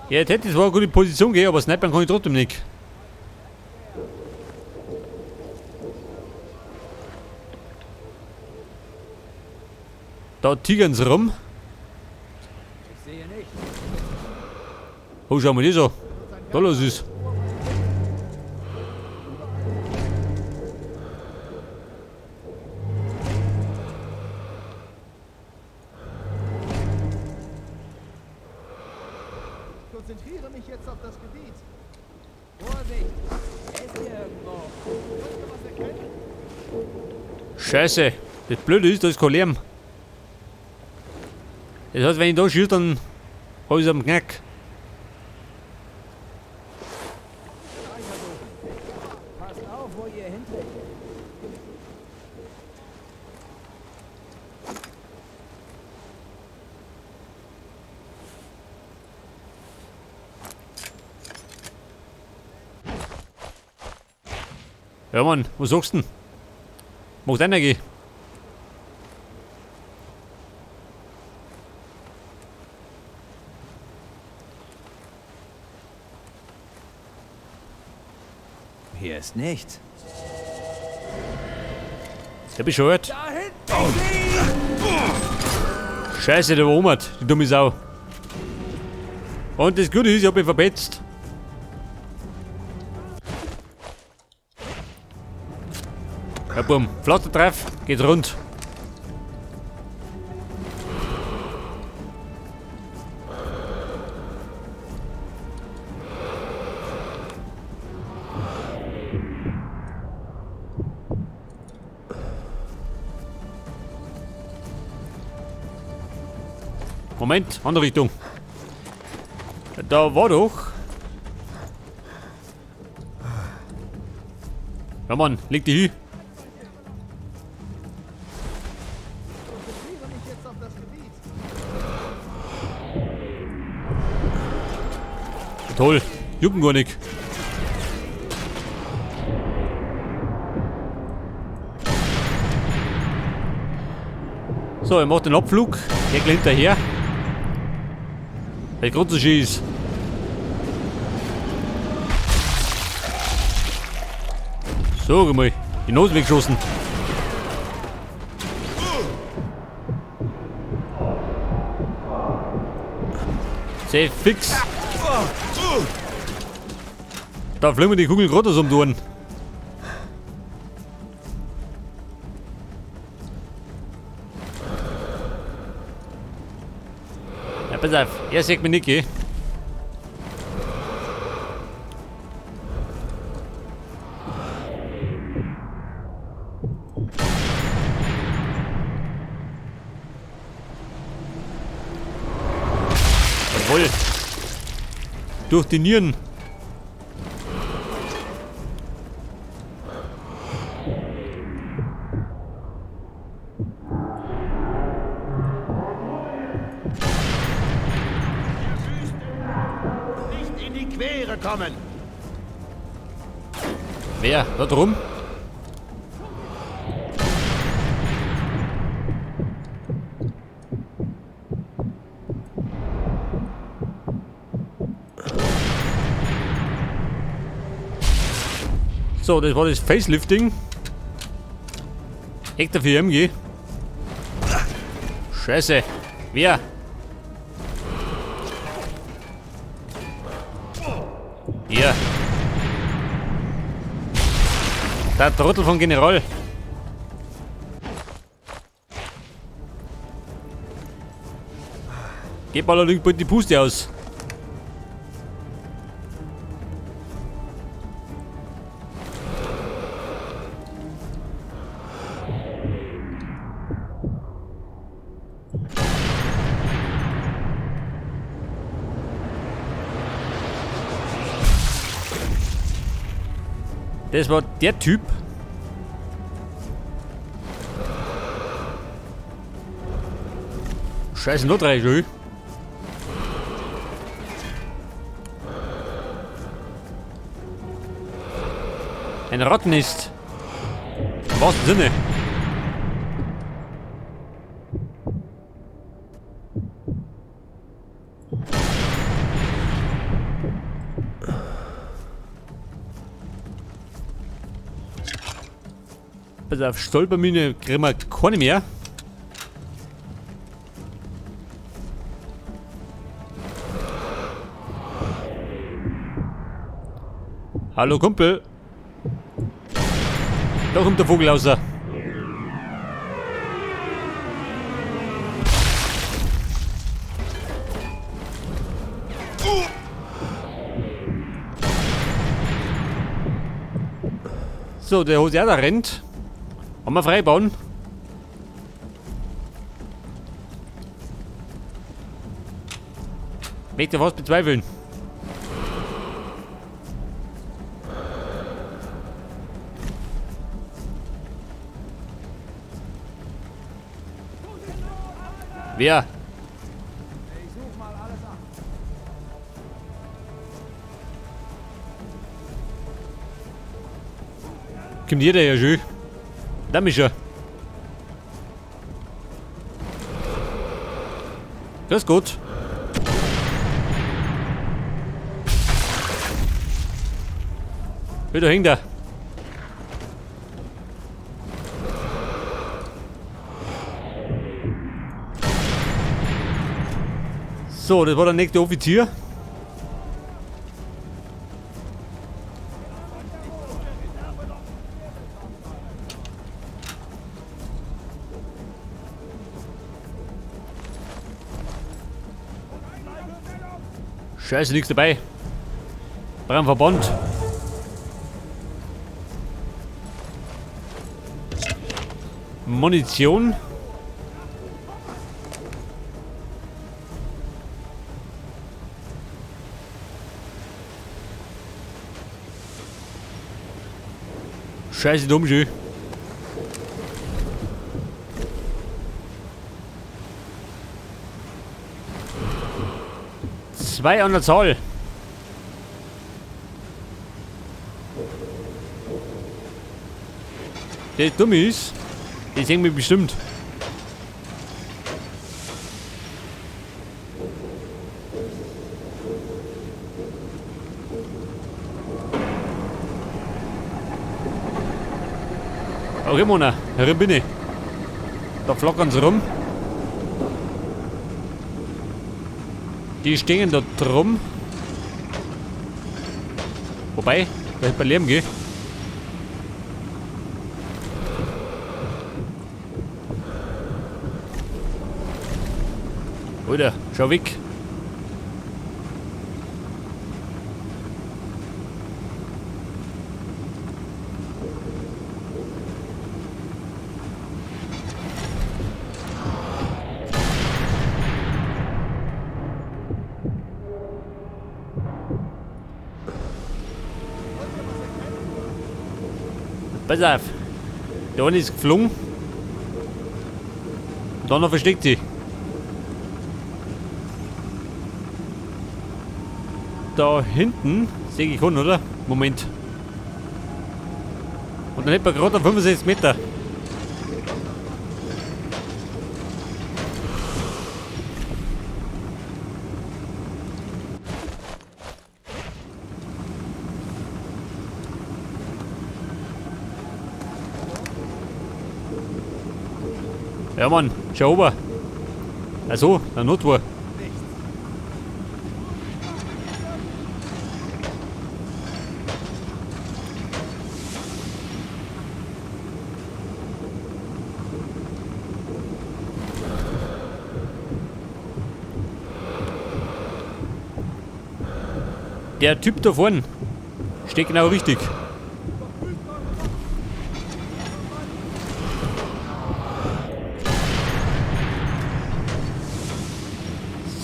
Ja, jetzt hätte ich zwar eine gute Position gegeben, aber snipern kann ich trotzdem nicht. Da tigern sie rum. Ich sehe nichts. Oh, schau mal das an. Da los ist. Ich konzentriere mich jetzt auf das Gebiet. Vorsicht! Er ist hier irgendwo. Könnt ihr was erkennen? Scheiße. Das Blöde ist, da ist kein Lärm. Das heißt, wenn ich da schieße, dann hab ich's am Knack. Passt auf, wo ihr hintretet. Ja Mann, was sagst du denn? Macht einer gehen. Hier ist nichts. Der bescheuert. Da hinten! Scheiße, der war oben, die dumme Sau. Und das Gute ist, ich hab mich verbetzt. Ja, bumm. Flotter Treff, geht rund. Moment, andere Richtung. Da war doch. Ja Mann, leg die hin. Konzentriere mich jetzt auf das Gebiet. Toll, jucken gar nicht. So, er macht den Abflug. Der gleich hinterher. Weil grad so schön ist. So, guck mal. Die Nase weggeschossen. Sehr fix. Da fliegen wir die Kugel gerade so um die Ohren. Ja, pass auf, er sieht mich nicht, gell? Jawohl. Durch die Nieren. Nicht in die Quere kommen! Wer? Da drum? So, das war das Facelifting. Hector 4 MG. Scheiße. Wer? Hier. Der Trottel von General. Geht mal allerdings bald die Puste aus. Das war der Typ. Scheiße, nur drei schon. Ein Rattennest. Im wahrsten Sinne. Pass auf, Stolpermine kriegen wir keine mehr. Hallo Kumpel. Da kommt der Vogel raus. So, der Hose da rennt. Haben wir freibauen. Möchte was bezweifeln. Wer? Ich such mal alles ab. Kommt jeder ja schön. Da ist er. Grüß Gott. Wieder hängt er. So, das war der nächste Offizier. Scheiße, nichts dabei. Brandverband. Munition. Scheiße, dumm schön. Zwei an der Zahl. Der dumm ist, die sehen wir bestimmt. Okay, Mona, herin bin ich. Da flackern sie rum. Die stehen da drum. Wobei, da hätte bei Lärm gehen. Alter, schau weg. Pass auf. Der eine ist geflogen. Und der andere versteckt sich. Da hinten sehe ich keinen, oder? Moment. Und dann hätten wir gerade auf 65 Meter. Ja Mann, schau oben. Also, der Notwehr. Der Typ da vorne steht genau richtig.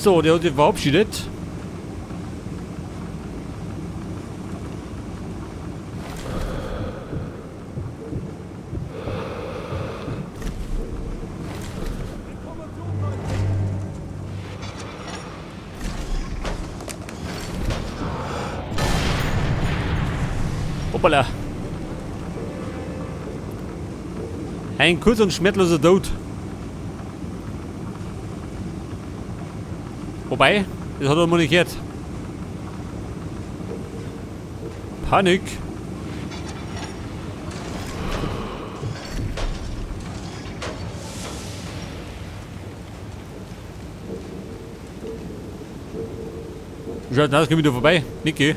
So, der hat sich verabschiedet. Hoppala. Ein kurz und schmerzloser Tod. Wobei, das hat er mal nicht gehört. Panik. Wie schaut denn aus? Komm ich da vorbei? Niki.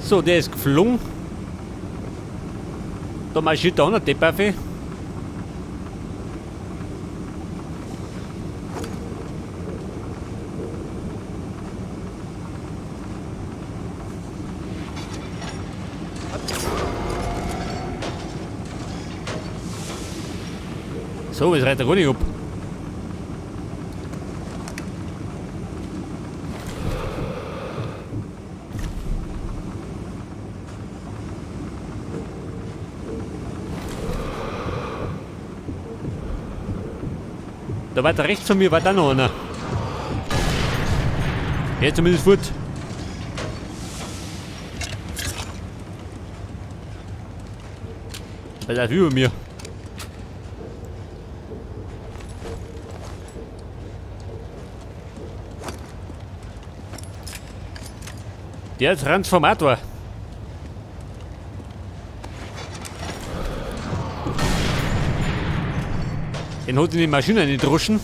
So, der ist geflogen. Da marschiert da auch noch Depp auf. So, es reicht der gar nicht ab. Da weiter rechts von mir war da noch einer. Ja, zumindest fort. Der ist über mir. Der Transformator. Den hat in die Maschine nicht ruschen.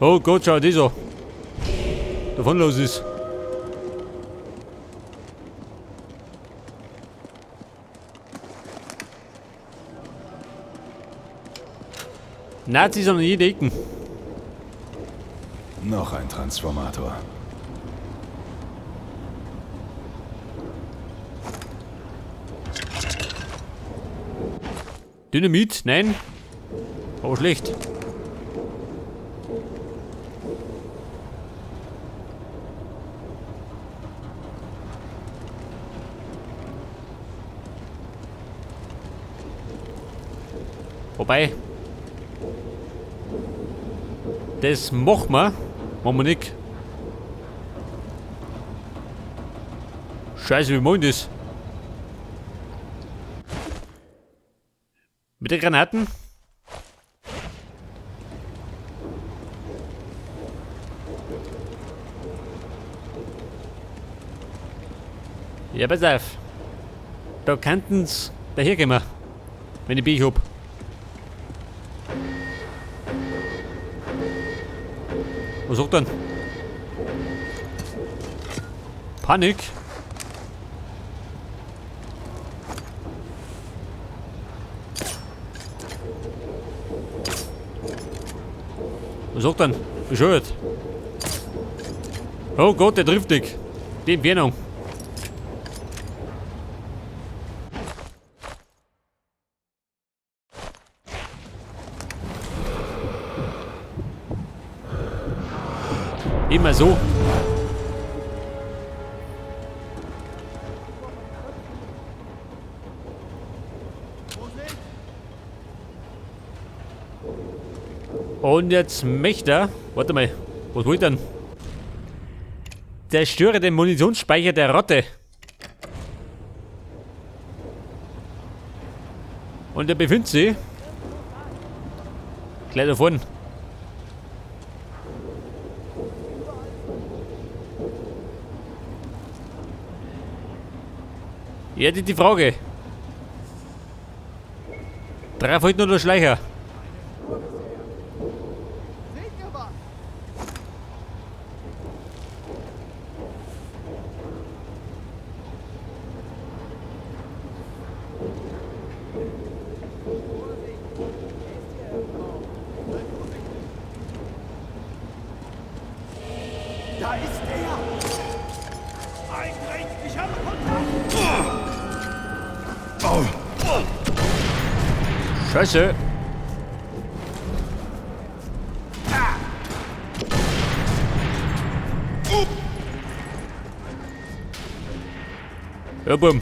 Oh Gott, schau das an. Davon los ist. Nazis an jeder Ecke. Noch ein Transformator. Dynamit? Nein. Aber schlecht. Wobei. Das machen wir. Machen wir nicht. Scheiße, wie machen das? Mit den Granaten? Ja, pass auf. Da könnten's daherkommen, wenn ich Pech hab. Was sagt denn? Panik? Was sagt denn? Bescheuert. Oh Gott, der trifft dich. Die Entfernung. Immer so. Und jetzt möchte er. Warte mal, was wollt ihr denn? Zerstöre den Munitionsspeicher der Ratte. Und der befindet sich gleich da vorne. Ja, die Frage. Drei fehlt nur der Schleicher. Da ist er! Eindringlich, ich habe Kontakt! Scheiße. Ja, bumm.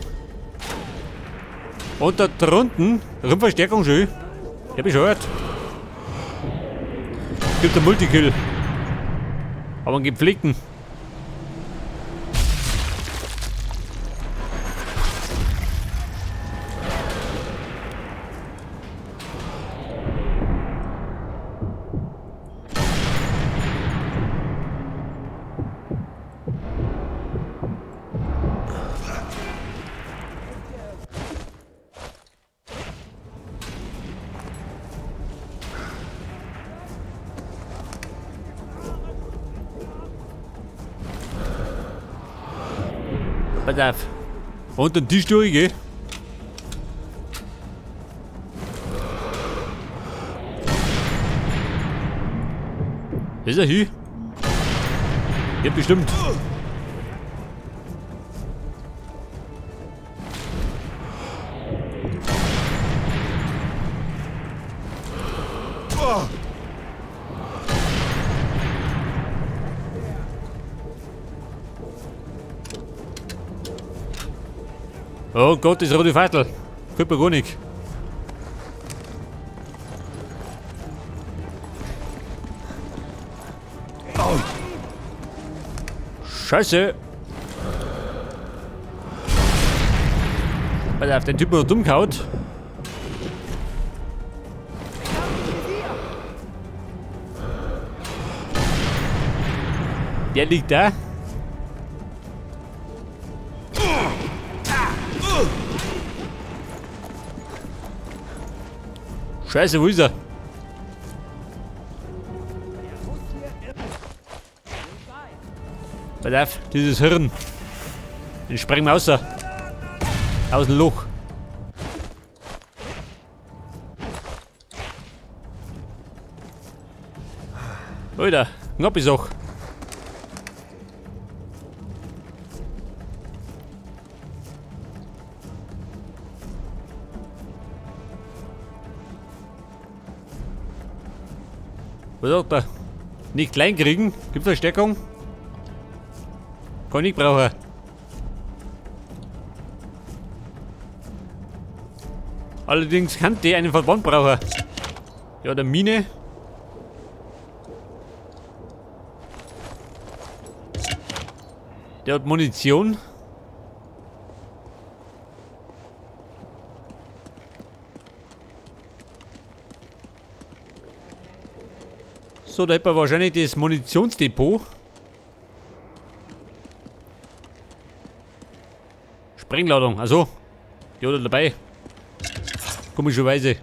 Und da drunten, Verstärkung schön. Der bescheuert. Gibt einen Multikill. Aber einen gepflegten. Pass auf. Unter den Tisch durch, gell? Ist er hier? Ja, bestimmt. Oh Gott, das rote Fahrtl. Gefällt mir gar nicht. Scheiße! Pass auf, den Typen hat dumm gehauen. Der liegt da. Scheiße, wo ist er? Pass auf, dieses Hirn. Den sprengen wir raus. Aus dem Loch. Alter, knappe Sache. Was sagt er? Nicht klein kriegen? Gibt's Verstärkung? Kann ich brauchen. Allerdings kann der einen Verband brauchen. Ja, der Mine. Der hat Munition. So, da hätten wir wahrscheinlich das Munitionsdepot. Sprengladung, also. Die hat er dabei. Komischerweise.